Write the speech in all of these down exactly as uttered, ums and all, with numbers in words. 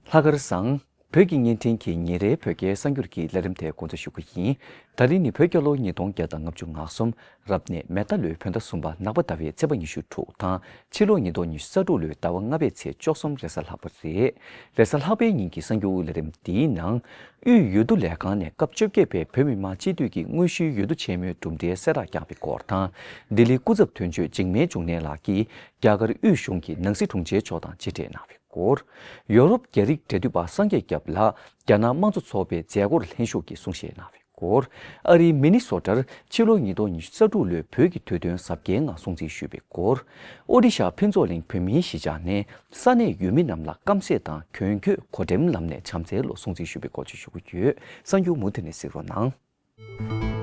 ལྷག་དཀར་བཟང་། བོད་ཀྱི་བརྙན་འཕྲིན་གྱི་ཉིན་རེའི་བོད་སྐད་གསར་འགྱུར་གྱི་ལས་རིམ་དེ་འགོ་འཛུགས་ཞུ་གི་ཡིན། ད་རིང་ནི་བོད་རྒྱལ་ལོ་ཉིས་སྟོང་བརྒྱ་དང་ལྔ་བཅུ་ང་གསུམ། རབ་གནས་མེ་རྟ་ལོའི་བོད་ཟླ་གསུམ་པ་ནག་པ་ཟླ་བའི་ཚེས་པ་ཉི་ཤུ་དྲུག་དང་། ཕྱི་ལོ་ཉིས་སྟོང་ཉི་ཤུ་རྩ་དྲུག་ལོའི་ཟླ་བ་ལྔ་པའི་ཚེས་བཅུ་གསུམ་རེས་གཟའ་ལྷག་པ་རེད། རེས་གཟའ་ལྷག་པའི་ཉིན་གྱི་གསར་འགྱུར་ལས་རིམ་འདིའི་ནང་། དབུས་འོས་བསྡུ་ལས་ཁང་ནས་སྐབས་བཅོ་བརྒྱད་པའི་བོད་མི་མང་སྤྱི་འཐུས་ཀྱི་དངོས་གཞིའི་འོས་བསྡུ་ཆེན་མོའི་གྲུབ་འབྲས་གསལ་བསྒྲགས་བསྐྱངས་པའི་སྐོར་དང་། ལྡི་ལིའི་སྐུ་ཚབ་དོན་གཅོད་འཇིགས་མེད་འབྱུང་གནས་ལགས་ཀྱིས་རྒྱ་གར་དབུས་གཞུང་གི་ནང་སྲིད་དྲུང་ཆེ་མཆོག་དང་མཇལ་འཕྲད་གནང་བའི་སྐོར། ཡོ་རོབ་རྒྱ་རིགས་འབྲེལ་མཐུད་པ་སངས་རྒྱས་སྐྱབས་ལགས་རྒྱ་ནག་དམངས་གཙོ་ཚོགས་པའི་མཛད་སྒོར་ལྷན་ཞུགས་ཀྱིས་གསུང་བཤད་གནང་བའི་སྐོར། ཨ་རིའི་མི་ནི་སོ་ཊར་ཕྱི་ལོ་ཉིས་སྟོང་ཉི་ཤུ་རྩ་དྲུག་ལོའི་བོད་ཀྱི་དུས་སྟོན་གཟབ་རྒྱས་ངང་སྲུང་བརྩི་ཞུས་པའི་སྐོར། ཨོ་ཌི་ཤ་ཕུན་ཚོགས་གླིང་བོད་མིའི་གཞིས་ཆགས་ནས་ས་གནས་ཡུལ་མི་རྣམས་ལ་སྐམ་སས་དང་གྱོན་གོས་གོ་ཊེམ་ལམ་ནས་བྱམས་བརྩེའི་ལོ་སྲུང་བརྩི་ཞུས་པའི་སྐོར་བཅས་ཞུ་གི་ཡོད། གསར་འགྱུར་མུ་མཐུད་ནས་གཟིགས་རོགས་གནང་། དབུས་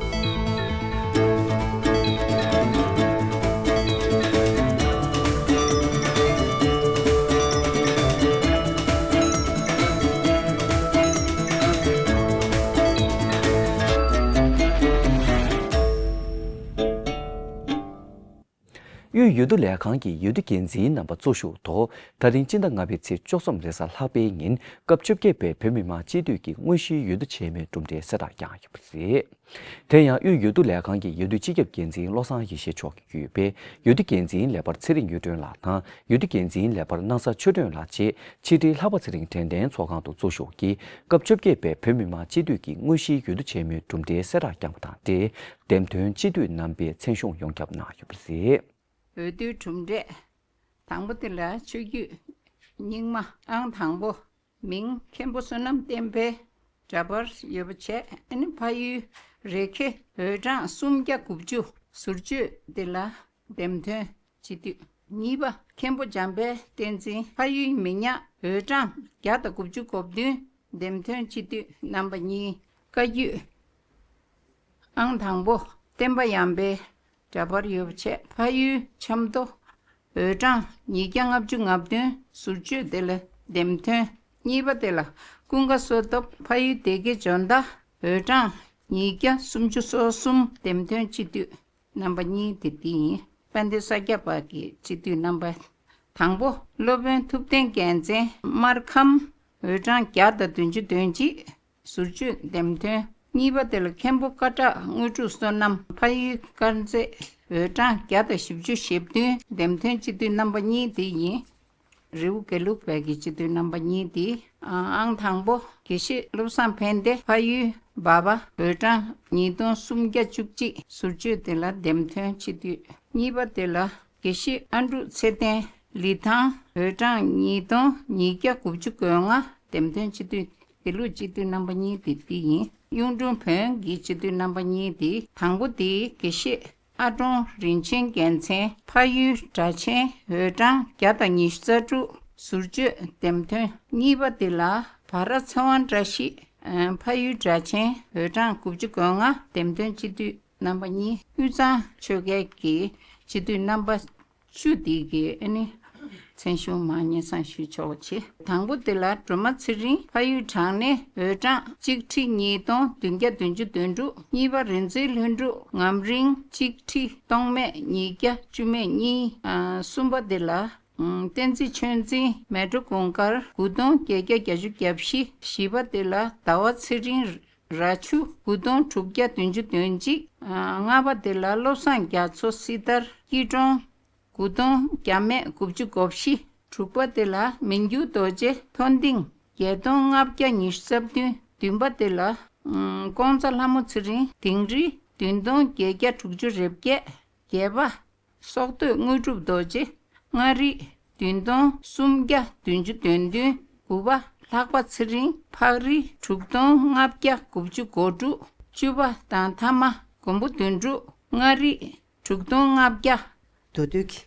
འོས་བསྡུ་ལས་ཁང་གི་འོས་བསྡུ་འགན་འཛིན་རྣམ་པ་གཙོ་བཞུགས་ཐོག་ད་རིང་སྤྱི་ཟླ་ལྔ་པའི་ཚེས་བཅུ་གསུམ་རེས་གཟའ་ལྷག་པའི་ཉིན་སྐབས་བཅོ་བརྒྱད་པའི་བོད་མི་མང་སྤྱི་འཐུས་ཀྱི་དངོས་གཞིའི་འོས་བསྡུ་ཆེན་མོའི་གྲུབ་འབྲས་གསལ་བསྒྲགས་བསྐྱངས་ཡོད་པ་རེད། དེ་ཡང་དབུས་འོས་བསྡུ་ལས་ཁང་གི་འོས་བསྡུ་སྤྱི་ཁྱབ་འགན་འཛིན་བློ་བཟང་ཡེ་ཤེས་མཆོག་གིས་བརྒྱུད་པའི་འོས་བསྡུ་འགན་འཛིན་ལས་འཕར་ཚེ་རིང་གཡུ་སྒྲོན་ལགས་དང་འོས་བསྡུ་འགན་འཛིན་ལས་འཕར་སྣང་ས་ཆོས་སྒྲོན་ལགས་བཅས་ཕྱི་དྲིལ་ལྷག་པ་ཚེ་རིང་དྲན་རྟེན་ཚོགས་ཁང་དུ་གཙོ་བཞུགས་ཀྱིས་སྐབས་བཅོ་བརྒྱད་པའི་བོད་མི་མང་སྤྱི་འཐུས་ཀྱི་དངོས་གཞིའི་འོས་བསྡུ་ཆེན་མོའི་གྲུབ་འབྲས་གསལ་བསྒྲགས་བསྐྱངས་པ་དང་འབྲེལ། འདེམས་ཐོན་སྤྱི་འཐུས་རྣམ་པས་མཚན་གཞུང་ཡོངས་ཁྱབ་གནང་ཡོད་པ་རེད། འོས་བསྡུའི་གྲུབ་འབྲས། དང་པོ་དེ་ལ་ཆོས་བརྒྱུད་རྙིང་མ། ཨང་དང་པོ། མིང་མཁན་པོ་བསོད་ནམས་བསྟན་འཕེལ། འདྲ་པར་ཡོད་པ་བྱས། ཨ་ནི་ཕ་ཡུལ་རེ་ཁེ། འོས་གྲངས་སུམ་བརྒྱ་དགུ་བཅུ། ཟུར་བཅོས་དེ་ལ་འདེམས་ཐོན་སྤྱི་འཐུས། གཉིས་པ་མཁན་པོ་འཇམ་དཔལ་བསྟན་འཛིན། ཕ་ཡུལ་མི་ཉག་འོས་གྲངས་བརྒྱ་དང་དགུ་བཅུ་གོ་བདུན། འདེམས་ཐོན་སྤྱི་འཐུས་རྣམ་པ་གཉིས། བཀའ་བརྒྱུད། ཨང་དང་པོ། བསྟན་པ་ཡར་འཕེལ། འདྲ་པར་ཡོད་པ་བྱས། ཕ་ཡུལ་ཆབ་མདོ། འོས་གྲངས་ཉིས་བརྒྱ་ལྔ་བཅུ་ང་བདུན། ཟུར་བཅོས་དེ་ལ་འདེམས་ཐོན། གཉིས་པ་དེ་ལ་ཀུན་དགའ་བསོད་སྟོབས། ཕ་ཡུལ་སྡེ་དགེ་འཇོ་མདའ། འོས་གྲངས་ཉིས་བརྒྱ་སུམ་ཅུ་སོ་གསུམ། འདེམས་ཐོན་སྤྱི་འཐུས་རྣམ་པ་གཉིས་དེ་འདི་ཡིན། དཔལ་ལྡན་ས་སྐྱ་པ་གི་སྤྱི་འཐུས་རྣམ་པ། དང་པོ། སློབ་དཔོན་ཐུབ་བསྟན་རྒྱལ་མཚན། སྨར་ཁམས། འོས་གྲངས་བརྒྱ་དང་བདུན་ཅུ་དོན་གཅིག། ཟུར་བཅོས་འདེམས་ཐོན། གཉིས་པ་དེ་ལ་མཁན་པོ་སྐད་གྲགས་དངོས་གྲུབ་བསོད་ནམས། ཕ་ཡུལ་དཀར་མཛེས། འོས་གྲངས་བརྒྱ་དང་བཞི་བཅུ་ཞེ་བདུན། འདེམས་ཐོན་སྤྱི་འཐུས་རྣམ་པ་གཉིས་དེ་ཡིན། རི་བོ་དགེ་ལུགས་པའི་གི་སྤྱི་འཐུས་རྣམ་པ་གཉིས་དེ། ཨང་དང་པོ། དགེ་བཤེས་བློ་བཟང་ཕན་བདེ། ཕ་ཡུལ་འབའ་པ། འོས་གྲངས་ཉིས་སྟོང་སུམ་བརྒྱ་བཅུ་གཅིག། ཟུར་བཅོས་དེ་ལ་འདེམས་ཐོན་སྤྱི་འཐུས། གཉིས་པ་དེ་ལ་དགེ་བཤེས་ཨ་འབྲུག་ཚེ་བརྟན། ལི་ཐང་། འོས་གྲངས་ཉིས་སྟོང་ཉིས་བརྒྱ་དགུ་བཅུ་གོ་ལྔ། འདེམས་ཐོན་སྤྱི་འཐུས། དགེ་ལུགས་སྤྱི་འཐུས་རྣམ་པ་གཉིས་དེ་འདི་ཡིན། གཡུང་དྲུང་བོན་གྱི་སྤྱི་འཐུས་རྣམ་པ་གཉིས་དེ། དང་པོ་དེ་དགེ་བཤེས་ཨ་ཀྲོང་རིན་ཆེན་རྒྱལ་མཚན། ཕ་ཡུལ་སྦྲ་ཆེན། འོས་གྲངས་བརྒྱ་དང་ཉི་ཤུ་རྩ་དྲུག། ཟུར་བཅོས་འདེམས་ཐོན། གཉིས་པ་དེ་ལ་བྷ་ར་ཚེ་དབང་བཀྲ་ཤིས། ཨ། ཕ་ཡུལ་སྦྲ་ཆེན། འོས་གྲངས་དགུ་བཅུ་གོ་ལྔ། འདེམས་ཐོན་སྤྱི་འཐུས་རྣམ་པ་གཉིས། དབུས་གཙང་ཆོལ་ཁའི་གི་སྤྱི་འཐུས་རྣམ་པ་བཅུ་དེ་གི་ཨ་ནི་མཚན་གཞུང་མར་སྙན་སེང་ཞུས་ཆོག་པ་བྱེད། དང་པོ་དེ་ལ་སྒྲོལ་མ་ཚེ་རིང་། ཕ་ཡུལ་བྲག་སྣེ། འོས་གྲངས་གཅིག་ཁྲི་ཉིས་སྟོང་བདུན་བརྒྱ་བདུན་ཅུ་དོན་དྲུག། གཉིས་པ་རིག་འཛིན་ལྷུན་གྲུབ། ངམ་རིང་གཅིག་ཁྲི་སྟོང་མེད་ཉིས་བརྒྱ་བཅུ་མེད་གཉིས། ཨ། གསུམ་པ་དེ་ལ་བསྟན་འཛིན་ཆོས་འཛིན། མལ་གྲོ་གུང་དཀར། དགུ་སྟོང་བརྒྱད་བརྒྱ་བརྒྱད་ཅུ་གྱ་བཞི། བཞི་པ་དེ་ལ་ཟླ་བ་ཚེ་རིང་། ར་ཆུ། དགུ་སྟོང་དྲུག་བརྒྱ་བདུན་ཅུ་དོན་གཅིག། ཨ། ལྔ་པ་དེ་ལ་བློ་བཟང་རྒྱ་མཚོ། སྲི་ཐར། སྐྱིད་གྲོང་། དགུ་སྟོང་བརྒྱ་མེད་དགུ་བཅུ་གོ་བཞི། དྲུག་པ་དེ་ལ་མི་འགྱུར་རྡོ་རྗེ། མཐོ་ལྡིང་། བརྒྱད་སྟོང་ལྔ་བརྒྱ་ཉི་ཤུ་རྩ་བདུན། བདུན་པ་དེ་ལ་ཀོང་ཚ་ལྷ་མོ་ཚེ་རིང་། དིང་རི། བདུན་སྟོང་བརྒྱད་བརྒྱ་དྲུག་ཅུ་རེ་བརྒྱད། བརྒྱད་པ། སྲོག་བསྡོས་དངོས་གྲུབ་རྡོ་རྗེ། མངའ་རིས། བདུན་སྟོང་སུམ་བརྒྱ་བདུན་ཅུ་དོན་བདུན། དགུ་པ། ལྷག་པ་ཚེ་རིང་། ཕག་རི། དྲུག་སྟོང་ལྔ་བརྒྱ་དགུ་བཅུ་གོ་དྲུག། བཅུ་པ་དང་ཐ་མ། མགོན་པོ་དོན་གྲུབ། མངའ་རིས། དྲུག་སྟོང་ལྔ་བརྒྱ། མདོ་སྟོད་ཀྱི་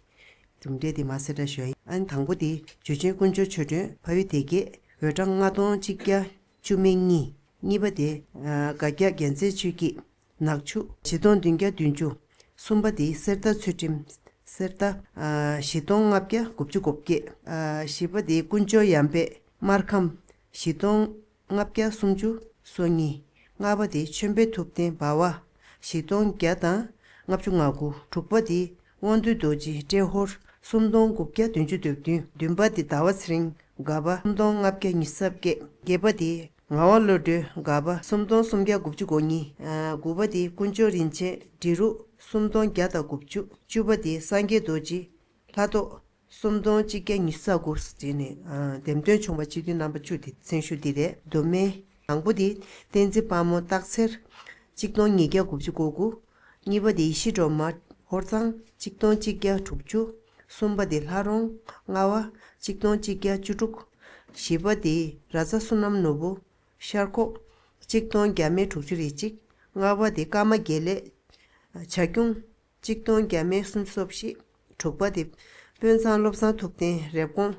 གྲུབ་འབྲས་དེ་མར་གསལ་བསྒྲགས་ཞུ་ཡ་ཡིན། ཨ་ནི་དང་པོ་དེ་འཇུ་ཆེན་དཀོན་མཆོག་ཆོས་སྒྲོན། ཕ་ཡུལ་སྡེ་དགེ། འོས་གྲངས་ལྔ་སྟོང་གཅིག་བརྒྱ་བཅུ་མེད་གཉིས། གཉིས་པ་དེ་ཨ་དགའ་སྐྱག་རྒྱལ་མཚན་ཆོས་སྐྱིད། ནག་ཆུ། བཞི་སྟོང་བདུན་བརྒྱ་བདུན་ཅུ། གསུམ་པ་དེ་གསེར་རྟ་ཚུལ་ཁྲིམས། གསེར་རྟ། ཨ། བཞི་སྟོང་ལྔ་བརྒྱ་དགུ་བཅུ་གོ་བརྒྱད། ཨ། བཞི་པ་དེ་དཀོན་མཆོག་ཡར་འཕེལ། སྨར་ཁམས། བཞི་སྟོང་ལྔ་བརྒྱ་སུམ་ཅུ་སོ་གཉིས། ལྔ་པ་དེ་ཆོས་འཕེལ་ཐུབ་བསྟན། འབའ་བ། བཞི་སྟོང་བརྒྱ་དང་ལྔ་བཅུ་ང་དགུ། དྲུག་པ་དེ་དབང་འདུས་རྡོ་རྗེ། ཏྲེ་ཧོར། སུམ་སྟོང་དགུ་བརྒྱ་བདུན་ཅུ་དོན་བདུན། བདུན་པ་དེ་ཟླ་བ་ཚེ་རིང་། དགའ་པ་སུམ་སྟོང་ལྔ་བརྒྱ་ཉི་ཤུ་རྩ་བརྒྱད། བརྒྱད་པ་དེ་ངག་དབང་བློ་གྲོས་དགའ་པ་སུམ་སྟོང་སུམ་བརྒྱ་དགུ་བཅུ་གོ་གཉིས། ཨ། དགུ་པ་དེ་དཀོན་མཆོག་རིན་ཆེན་འབྲི་རུ་སུམ་སྟོང་བརྒྱ་དང་དགུ་བཅུ། བཅུ་པ་དེ་སངས་རྒྱས་རྡོ་རྗེ་ལྷ་ཐོག་སུམ་སྟོང་གཅིག་བརྒྱ་ཉི་ཤུ་རྩ་དགུ་ཟེར་ནས། ཨ། འདེམས་ཐོན་བྱུང་བ་སྤྱི་འཐུས་རྣམ་པ་བཅུ་དེ་མཚན་ཞུ་འདི་རེད། མདོ་སྨད། དང་པོ་དེ་བསྟན་འཛིན་དཔལ་མོ་སྟག་འཚེར་གཅིག་སྟོང་ཉིས་བརྒྱ་དགུ་བཅུ་གོ་དགུ། གཉིས་པ་དེ་ཡེ་ཤེས་སྒྲོལ་མ་ཧོར་གཙང་གཅིག་སྟོང་གཅིག་བརྒྱ་དྲུག་ཅུ། གསུམ་པ་དེ་ལྷ་རོང་རྔ་བ་གཅིག་སྟོང་གཅིག་བརྒྱ་བཅུ་དྲུག། བཞི་པ་དེ་ར་ཚ་བསོད་ནམས་ནོར་བུ་ཤར་ཁོག་གཅིག་སྟོང་བརྒྱ་མེད་དྲུག་ཅུ་རེ་གཅིག། ལྔ་པ་དེ་ཀརྨ་དགེ་ལེགས་བྱ་ཁྱུང་གཅིག་སྟོང་བརྒྱ་མེད་སུམ་ཅུ་སོ་བཞི། དྲུག་པ་དེ་དཔོན་ཚང་བློ་བཟང་ཐུབ་བསྟན་རེབ་གོང་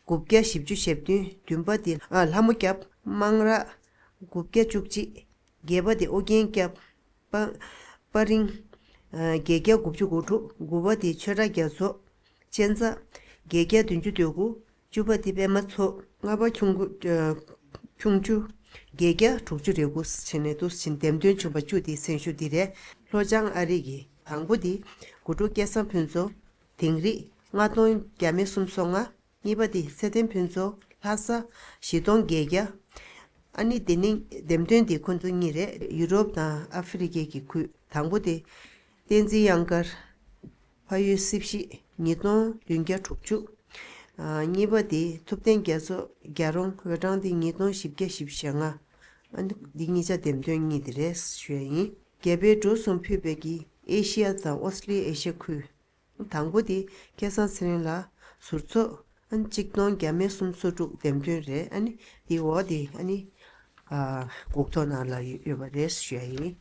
དགུ་བརྒྱ་བཞི་བཅུ་ཞེ་བདུན། བདུན་པ་དེ། ཨ། ལྷ་མོ་སྐྱབས་སྨང་ར་དགུ་བརྒྱ་བཅུ་གཅིག། བརྒྱད་པ་དེ་ཨོ་རྒྱན་སྐྱབས་པ་པ་རིང་བརྒྱད་བརྒྱ་དགུ་བཅུ་གོ་དྲུག། དགུ་པ་དེ་ཆོས་གྲགས་རྒྱ་མཚོ་གཅན་ཚ་བརྒྱད་བརྒྱ་བདུན་ཅུ་དོན་དགུ། བཅུ་པ་དེ་པད་མ་མཚོ། ལྔ་པ་ཁྱུང་ཁྱུང་ཆུ་བརྒྱད་བརྒྱ་དྲུག་ཅུ་རེ་དགུ་བྱས་ནས་འདུག་སེ་བྱས་ནས་འདེམས་ཐོན་བྱུང་བ་བཅུ་དེ་མཚན་ཞུ་འདི་རེད། ལྷོ་བྱང་ཨ་རི་གི་དང་པོ་དེ་དགུ་ཕྲུག་སྐལ་བཟང་ཕུན་ཚོགས། དིང་རི་ལྔ་སྟོང་བརྒྱ་མེད་སུམ་ཅུ་སོ་ལྔ། གཉིས་པ་དེ་ཚེ་བརྟན་ཕུན་ཚོགས་ལྷ་ས་བཞི་སྟོང་བརྒྱད་བརྒྱ། ཨ་ནི་དེ་ནི་འདེམས་ཐོན་དེ་ཁོ་ཚོ་གཉིས་རེད། ཡུ་རོབ་དང་ཨ་ཧྥེ་རི་ཀའི་གི་ཁུལ། དང་པོ་དེ་བསྟན་འཛིན་གཡང་དཀར་ཕ་ཡུལ་སྲིབ་བཞི་ཉིས་སྟོང་བདུན་བརྒྱ་དྲུག་ཅུ། ཨ། གཉིས་པ་དེ་ཐུབ་བསྟན་རྒྱ་མཚོ་རྒྱ་རོང་འོས་གྲངས་དེ་ཉིས་སྟོང་བཞི་བརྒྱ་བཞི་བཅུ་ཞེ་ལྔ། ཨ་ནི་འདི་གཉིས་ཆ་འདེམས་ཐོན་གཉིས་དེ་རེད་ཞུ་ཡ་ཡིན། རྒྱ་བལ་འབྲུག་གསུམ་ཕུད་པའི་གི་ཨེ་ཤི་ཡ་དང་ཨོ་སི་ཀྲི་ལི་ཡ་ཨེ་ཤི་ཡ་ཁུལ། དང་པོ་དེ་སྐལ་བཟང་ཚེ་རིང་ལགས་ཟུར་ཚོགས། ཨ་ནི་གཅིག་སྟོང་བརྒྱ་མེད་སུམ་ཅུ་སོ་དྲུག་འདེམས་ཐོན་རེད། ཨ་ནི་དེའི་འོག་དེ་ཨ་ནི། ཨ། འགོག་ཐོག་ནང་ལ་ཡོད་པ་རེད་ཞུ་ཡ་ཡིན།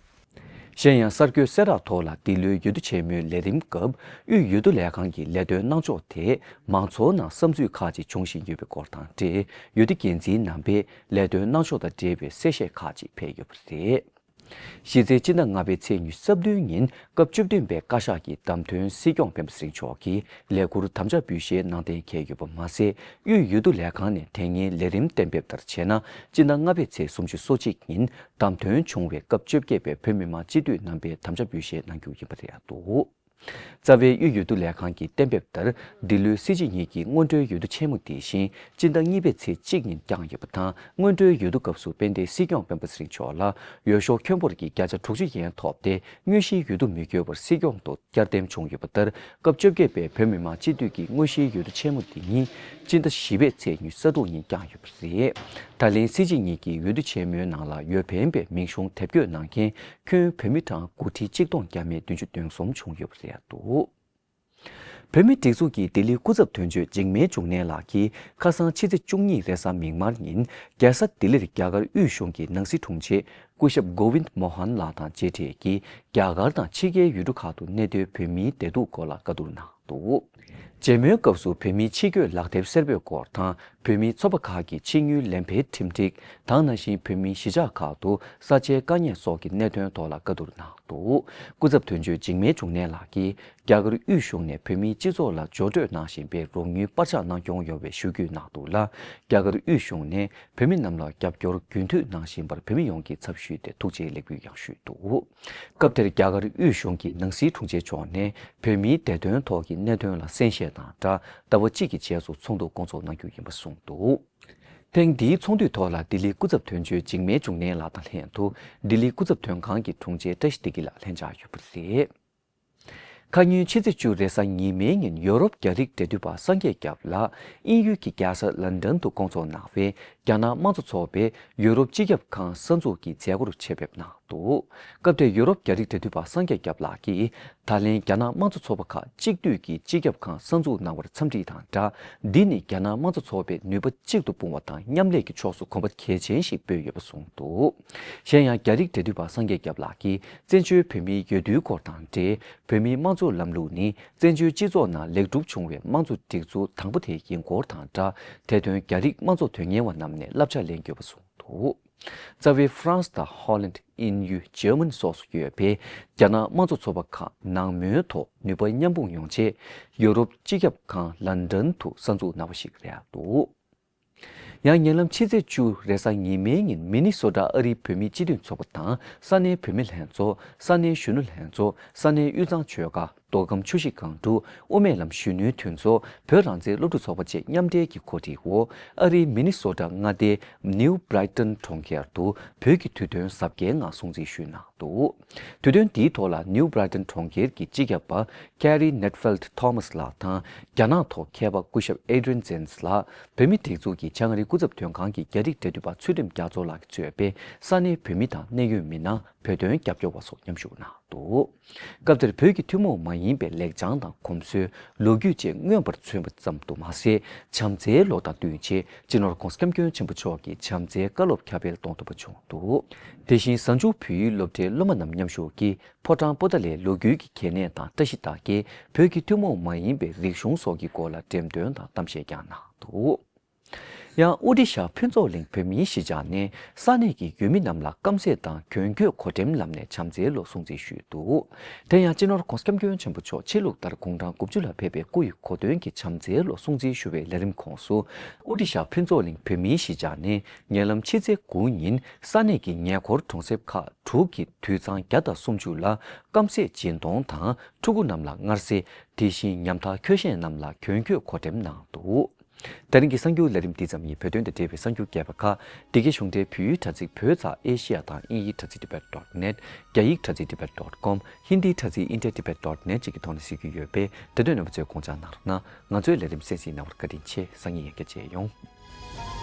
གཞན་ཡང་གསར་འགོད་གསལ་བསྒྲགས་ཐོག་ལ་འདི་ལོའི་འོས་བསྡུ་ཆེན་མོའི་ལས་རིམ་སྐབས་དབུས་འོས་བསྡུ་ལས་ཁང་གི་ལས་དོན་གནང་ཕྱོགས་ཐད་མང་ཚོགས་ནང་བསམ་ཚུལ་ཁག་ཅིག་འབྱུང་བཞིན་ཡོད་པའི་སྐོར་དང་འབྲེལ། འོས་བསྡུ་འགན་འཛིན་རྣམ་པས་ལས་དོན་གནང་ཕྱོགས་དང་འབྲེལ་བའི་གསལ་བཤད་ཁག་ཅིག་སྤེལ་ཡོད་པ་རེད། གཞི་རྩའི་སྤྱི་ཟླ་ལྔ་པའི་ཚེས་ཉི་ཤུ་རྩ་བདུན་ཉིན་སྐབས་བཅུ་བདུན་པའི་བཀའ་ཤག་གི་བདམས་ཐོན་སྲིད་སྐྱོང་སྤེན་པ་ཚེ་རིང་མཆོག་གིས་ལས་ཁུར་དམ་བཅའ་འབུལ་བཞེས་གནང་གཏན་འཁེལ་ཡོད་པ་མ་ཟད། དབུས་འོས་བསྡུ་ལས་ཁང་ནས་དེ་སྔའི་ལས་རིམ་གཏན་འབེབས་ལྟར་བྱས་ན། སྤྱི་ཟླ་ལྔ་པའི་ཚེས་སུམ་ཅུ་སོ་གཅིག་ཉིན་བདམས་ཐོན་བྱུང་བའི་སྐབས་བཅོ་བརྒྱད་པའི་བོད་མི་མང་སྤྱི་འཐུས་རྣམ་པས་དམ་བཅའ་འབུལ་བཞེས་གནང་རྒྱུ་ཡིན་པ་རེད་འདུག། རྩ་བའི་དབུས་འོས་བསྡུ་ལས་ཁང་གིས་གཏན་འབེབས་ལྟར། འདི་ལོའི་སྲིད་སྤྱི་གཉིས་ཀྱི་སྔོན་འགྲོའི་འོས་བསྡུ་ཆེན་མོ་དེ་བཞིན་སྤྱི་ཟླ་གཉིས་པའི་ཚེས་གཅིག་ཉིན་བསྐྱངས་ཡོད་པ་དང་། སྔོན་འགྲོའི་འོས་བསྡུ་སྐབས་སུ་དཔལ་ལྡན་སྲིད་སྐྱོང་སྤེན་པ་ཚེ་རིང་མཆོག་ལ་འོས་ཤོག་ཁྱོན་འབོར་གྱི་བརྒྱ་ཆ་དྲུག་ཅུ་ཡན་ཐོབ་སྟེ། དངོས་གཞིའི་འོས་བསྡུ་མི་དགོས་པར་སྲིད་སྐྱོང་དུ་བསྐྱར་འདེམས་བྱུང་ཡོད་པ་ལྟར། སྐབས་བཅོ་བརྒྱད་པའི་བོད་མི་མང་སྤྱི་འཐུས་ཀྱི་དངོས་གཞིའི་འོས་བསྡུ་ཆེན་མོ་འདི་ཉིད་སྤྱི་ཟླ་བཞི་པའི་ཚེས་ཉི་ཤུ་རྩ་དྲུག་ཉིན་བསྐྱངས་ཡོད་པ་རེད། ད་ལན་སྲིད་སྤྱི་གཉིས་ཀྱི་འོས་བསྡུ་ཆེན་མོའི་ནང་ལ་འོས་འཕེན་པའི་མིང་གཞུང་དེབ་འགོད་གནང་མཁན་ཁྱོན་བོད་མི་གྲངས་དགུ་ཁྲི་གཅིག་སྟོང་བརྒྱ་མེད་བདུན་ཅུ་དོན་གསུམ་བྱུང་ཡོད་པ་རེད་འདུག། བོད་མིའི་སྒྲིག་འཛུགས་ཀྱི་ལྡི་ལི་སྐུ་ཚབ་དོན་གཅོད་འཇིགས་མེད་འབྱུང་གནས་ལགས་ཀྱིས་ཁ་སང་ཕྱི་ཚེས་བཅུ་གཉིས་རེས་གཟའ་མིག་དམར་ཉིན་རྒྱལ་ས་ལྡི་ལིར་རྒྱ་གར་དབུས་གཞུང་གི་ནང་སྲིད་དྲུང་ཆེ་སྐུ་ཞབས་གོ་ཝིན་མོ་ཧན་ལགས་དང་མཇལ་འཕྲད་ཀྱིས། རྒྱ་གར་དང་ཕྱི་རྒྱལ་ཡུལ་གྲུ་ཁག་ཏུ་གནས་སྡོད་བོད་མིའི་བདེ་སྡུག་སྐོར་ལ་བཀའ་བསྡུར་གནང་འདུག། མཇལ་མོལ་སྐབས་སུ་བོད་མིའི་ཕྱི་སྐྱོད་ལག་དེབ་སེར་པོའི་སྐོར་དང་། བོད་མིའི་ཚོགས་པ་ཁག་གི་ཕྱི་དངུལ་ལེན་འཕེན་ཁྲིམས་སྒྲིག་དང་། ནང་བཞིན་བོད་མིའི་གཞིས་ཆགས་ཁག་ཏུ་ས་ཆའི་དཀའ་ངལ་སོགས་ཀྱི་གནད་དོན་ཐོག་ལ་བཀའ་བསྡུར་གནང་འདུག། སྐུ་ཚབ་དོན་གཅོད་འཇིགས་མེད་འབྱུང་གནས་ལགས་ཀྱིས། རྒྱ་གར་དབུས་གཞུང་ནས་བོད་མིའི་སྤྱི་ཚོགས་ལ་འབྱོར་སྤྲོད་གནང་བཞིན་པའི་རོགས་དངུལ་སྤར་ཆག་གནང་སྐྱོང་ཡོང་བའི་ཞུ་སྐུལ་གནང་འདུག་ལ། རྒྱ་གར་དབུས་གཞུང་ནས་བོད་མི་རྣམས་ལ་རྒྱབ་སྐྱོར་རྒྱུན་མཐུད་གནང་བཞིན་པར་བོད་མི་ཡོངས་ཀྱི་ཚབ་ཞུས་ཏེ་ཐུགས་རྗེ་ལེགས་འབུལ་ཡང་ཞུས་འདུག། སྐབས་དེར་རྒྱ་གར་དབུས་གཞུང་གི་ནང་སྲིད་དྲུང་ཆེ་མཆོག་ནས་བོད་མིའི་བདེ་དོན་ཐོག་གི་གནད་དོན་ལ་གསན་བཞེས་དང་སྦྲགས། ཟླ་བ་གཅིག་གི་རྗེས་སུ་ཚོགས་འདུ་སྐོང་ཚོགས་གནང་རྒྱུ་ཡིན་པ་གསུངས་འདུག། ཐེངས་འདིའི་ཚོགས་འདུའི་ཐོག་ལ་ལྡི་ལིའི་སྐུ་ཚབ་དོན་གཅོད་འཇིགས་མེད་འབྱུང་གནས་ལགས་དང་ལྷན་དུ་ལྡི་ལིའི་སྐུ་ཚབ་དོན་ཁང་གི་དྲུང་ཆེ་བཀྲ་ཤིས་བདེ་སྐྱིད་ལགས་ལྷན་བཅར་ཡོད་པ་རེད། ཁ་ཉིན་ཕྱི་ཚེས་བཅུ་རེས་གཟའ་ཉི་མའི་ཉིན་ཡོ་རོབ་རྒྱ་རིགས་འབྲེལ་མཐུད་པ་སངས་རྒྱས་སྐྱབས་ལགས་དབྱིན་ཡུལ་གྱི་རྒྱལ་ས་ལན་ཌན་དུ་སྐོང་ཚོགས་གནང་བའི་རྒྱ་ནག་དམངས་གཙོ་ཚོགས་པའི་ཡོ་རོབ་སྤྱི་ཁྱབ་ཁང་གསར་འཛུགས་ཀྱི་མཛད་སྒོར་ཆེད་ཕེབས་གནང་འདུག། སྐབས་དེར་ཡོ་རོབ་རྒྱ་རིགས་འབྲེལ་མཐུད་པ་སངས་རྒྱས་སྐྱབས་ལགས་ཀྱིས། ད་ལན་རྒྱ་ནག་དམངས་གཙོ་ཚོགས་པ་ཁག་གཅིག་སྡུད་ཀྱིས་སྤྱི་ཁྱབ་ཁང་གསར་འཛུགས་གནང་བར་འཚམས་འདྲི་དང་སྦྲགས། འདི་ནི་རྒྱ་ནག་དམངས་གཙོ་ཚོགས་པའི་ནུས་པ་གཅིག་ཏུ་སྤུངས་པ་དང་མཉམ་ལས་ཀྱི་ཕྱོགས་སུ་གོམ་པ་གལ་ཆེན་ཞིག་སྤོས་ཡོད་པ་གསུངས་འདུག། གཞན་ཡང་རྒྱ་རིགས་འབྲེལ་མཐུད་པ་སངས་རྒྱས་སྐྱབས་ལགས་ཀྱིས་བཙན་བྱོལ་བོད་མིའི་འོས་བསྡུའི་སྐོར་དང་འབྲེལ། བོད་མིའི་དམངས་གཙོ་ལམ་ལུགས་ནི་བཙན་བྱོལ་སྤྱི་ཚོགས་ནང་ལེགས་གྲུབ་བྱུང་བའི་དམངས་གཙོ་སྒྲིག་འཛུགས་དང་པོ་དེ་ཡིན་སྐོར་དང་སྦྲགས། དེ་དོན་རྒྱ་རིགས་དམངས་གཙོ་དོན་གཉེར་བ་རྣམས་ནས་བསླབ་བྱ་ལེན་དགོས་པ་གསུངས་འདུག། རྩ་བའི་ཧྥ་རན་སི་དང་ཧོ་ལན། དབྱིན་ཡུལ། འཇར་མ་ནི་སོགས་སུ་ཡོད་པའི་རྒྱ་ནག་དམངས་གཙོ་ཚོགས་པ་ཁག་ནང་མོལ་ཐོག་ནུས་པ་མཉམ་སྤུངས་ཡོང་ཆེད། ཡོ་རོབ་སྤྱི་ཁྱབ་ཁང་ལན་ཌན་དུ་གསར་འཛུགས་གནང་བ་ཞིག་རེད་འདུག། ཡང་ཉེ་ལམ་ཕྱི་ཚེས་བཅུ་རེས་གཟའ་ཉི་མའི་ཉིན་མི་ནི་སོ་ཊ་ཨ་རིའི་བོད་མིའི་སྤྱི་མཐུན་ཚོགས་པ་དང་ས་གནས་བོད་མི་ལྷན་ཚོགས། ས་གནས་གཞོན་ནུ་ལྷན་ཚོགས། ས་གནས་དབུས་གཙང་ཆོལ་ཁ། མདོ་ཁམས་ཆུ་བཞི་སྒང་དྲུག་དབུ་མའི་ལམ་གཞོན་ནུའི་མཐུན་ཚོགས། བོད་རང་བཙན་སློབ་ཕྲུག་ཚོགས་པ་བཅས་མཉམ་འབྲེལ་གྱི་གོ་སྒྲིག་འོག་ཨ་རིའི་མི་ནི་སོ་ཊ་མངའ་སྡེའི་ནིའུ་བྷི་རའི་ཊོན་གྲོང་ཁྱེར་དུ་བོད་ཀྱི་དུས་སྟོན་གཟབ་རྒྱས་ངང་སྲུང་བརྩི་ཞུས་གནང་འདུག་དུས་སྟོན་འདིའི་ཐོག་ལ་ནིའུ་བྷི་རའི་ཊོན་གྲོང་ཁྱེར་གྱི་སྤྱི་ཁྱབ་པ་ཀེ་རི་ནེཊ་ཕེལ་ཐོ་མཱ་སི་ལགས་དང་རྒྱ་ནག་ཐོག་མཁས་པ་སྐུ་ཞབས་ཨེ་ཌི་རི་ཡན་ཛེན་སི་ལགས། བོད་མིའི་སྒྲིག་འཛུགས་ཀྱི་བྱང་ཨ་རིའི་སྐུ་ཚབ་དོན་ཁང་གི་རྒྱ་རིགས་འབྲེལ་མཐུད་པ་ཚུལ་ཁྲིམས་རྒྱ་མཚོ་ལགས་ཀྱིས་གཙོས་པའི་ས་གནས་བོད་མི་དང་གནད་ཡོད་མི་སྣ། བོད་དོན་རྒྱབ་སྐྱོར་བ་སོགས་མཉམ་ཞུགས་གནང་འདུག་སྐབས་དེར་བོད་ཀྱི་ཐུན་མོང་མ་ཡིན་པའི་ལེགས་བྱང་དང་གོམས་སྲོལ། ལོ་རྒྱུས་བཅས་མངོན་པར་མཚོན་པ་ཙམ་དུ་མ་ཟད། བྱམས་བརྩེའི་ལོ་དང་བསྟུན་ཆེད་སྤྱི་ནོར་༧གོང་ས་༧སྐྱབས་མགོན་ཆེན་པོ་མཆོག་གིས་བྱམས་བརྩེའི་བཀའ་སློབ་ཁྱབ་སྤེལ་གཏོང་ཐུབ་པ་བྱུང་འདུག་དེ་བཞིན་གཟའ་མཇུག་བོད་ཡིག་སློབ་གྲྭའི་སློབ་མ་རྣམས་མཉམ་ཞུགས་ཀྱིས་ཕོ་བྲང་པོ་ཏཱ་ལའི་ལོ་རྒྱུས་ཀྱི་གལ་གནད་དང་བཀྲ་ཤིས་རྟགས་བརྒྱད། བོད་ཀྱི་ཐུན་མོང་མ་ཡིན་པའི་རིག་གཞུང་སོགས་ཀྱི་སྐོར་ལ་འགྲེམས་སྟོན་དང་གཏམ་བཤད་ཀྱང་གནང་འདུག་ཡང་ཨོ་ཏི་ཤ་ཕུན་ཚོགས་གླིང་བོད་མིའི་གཞིས་ཆགས་ནས་ས་གནས་ཀྱི་ཡུལ་མི་རྣམས་ལ་རྐང་རྩེད་དང་གྱོན་གོས་གོ་སྒྲིག་ལམ་ནས་བྱམས་བརྩེའི་ལོ་སྲུང་བརྩི་ཞུས་འདུག་དེ་ཡང་སྤྱི་ནོར་༧གོང་ས་༧སྐྱབས་མགོན་ཆེན་པོ་མཆོག་ཆོས་ལུགས་ལྟར་དགུང་གྲངས་དགུ་བཅུ་ལ་ཕེབས་པའི་སྐུ་ཡི་གོ་སྟོན་གྱི་བྱམས་བརྩེའི་ལོ་སྲུང་བརྩི་ཞུ་བའི་ལས་རིམ་ཁོངས་སུ། ཨོ་ཏི་ཤ་ཕུན་ཚོགས་གླིང་བོད་མིའི་གཞིས་ཆགས་ནས་ཉེ་ལམ་ཕྱི་ཚེས་དགུ་ཉིན་ས་གནས་ཀྱི་ཉེ་འཁོར་གྲོང་གསེབ་ཁག་དྲུག་གི་དུད་ཚང་བརྒྱ་དང་སུམ་ཅུ་ལ་རྐང་རྩེད་སྦྱིན་གཏོང་དང་ཕྲུ་གུ་རྣམས་ལ་མངར་ཟས། དེ་བཞིན་ཉམ་ཐག་ཁྱོ་ཤས་རྣམས་ལ་གྱོན་གོས་གོ་སྒྲིག་གནང་འདུག་དེ་རིང་གི་གསར་འགྱུར་ལས་རིམ་འདི་ཙམ་ཡིན། བོད་དོན་དང་འབྲེལ་བའི་གསར་འགྱུར་རྒྱས་པ་ཁག་འདི་གའི་གཞུང་འབྲེལ་བོད་ཡིག་དྲ་ཚིགས་བོད་ཙ་ཨེ་ཤི་ཡ་དང་དབྱིན་ཡིག་དྲ་ཚིགས་tibet dot net། རྒྱ་ཡིག་དྲ་ཚིགས་tibet dot com། ཧིན་དིའི་དྲ་ཚིགས་tibet dot net བཅས་ཀྱི་ཐོག་ནས་གཟིགས་རྒྱུ་ཡོད་པས། དེ་དོན་རྣམ་པ་ཚོས་དགོངས་འཇགས་གནང་རོགས་གནང་། ང་ཚོའི་ལས་རིམ་གསན་གཟིགས་གནང་བར་བཀའ་དྲིན་ཆེ། སང་ཉིན་ཡང་བསྐྱར་མཇལ་ཡོང་།